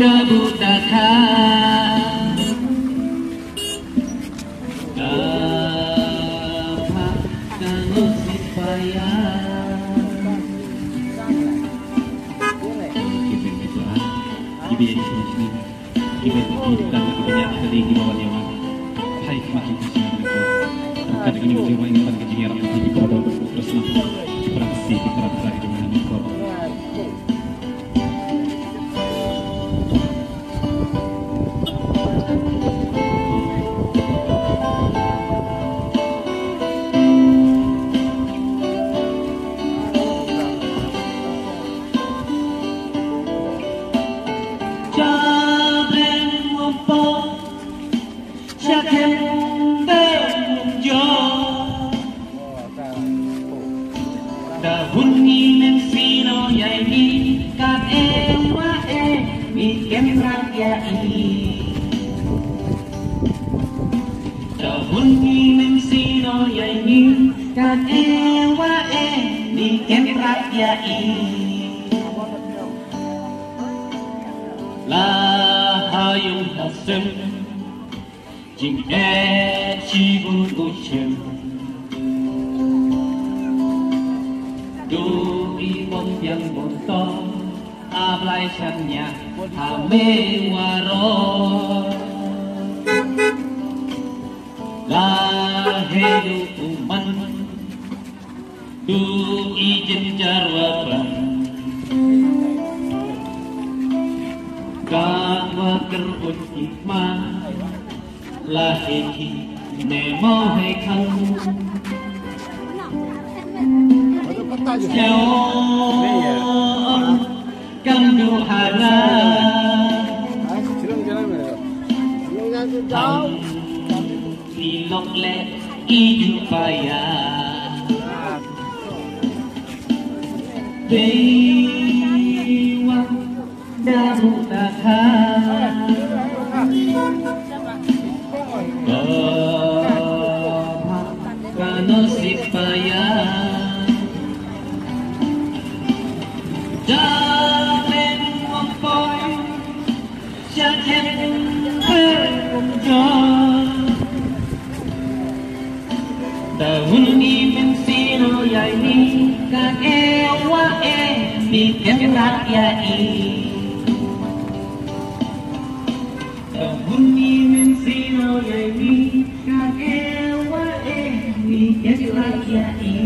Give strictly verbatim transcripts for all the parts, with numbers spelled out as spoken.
Ka buh da kha. Ka pha ka nusip paya. Ki bin ki tuan, ki bin ki tuan, ki bin ki tuan, ki bin ki tuan, ki bin ki tuan. Hai kmat ki tuan, ki tuan. Ka dei ni ki tuan, ki tuan, ki tuan, ki tuan. Terus nak, terus si, terus si, terus si. Da hun ni men sino yai ni kat e wa e ni kem rak ya i. Da hun ni men sino yai ni kat e wa e ni kem rak ya i. La ha yung ha sem. Jingeh shibun u shem. Du i bom biang bom to, a Blai shan nia ha me waroh. La he du u man, du i jynjar wa ban. Ka wa ker un i ma. La he ki ne mo he khang. Jao kam du hara. Tam i lok le i ju paya. Dei wa da buh da kha. Ka pha ka nusip paya. Da leng wang poi. Sha khen pe wang jong. Da hun ni men sino yai ni ka e wa e ni kem rak ya i. Da hun ni men sino yai ni ka e wa e ni kem rak ya i.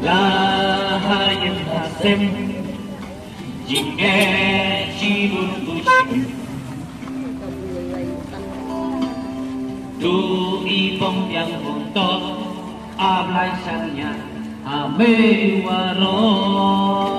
La ha yen ha sem. Jingeh shibun u shem. Du i bom biang bom to, a Blai shan nia ha me waroh.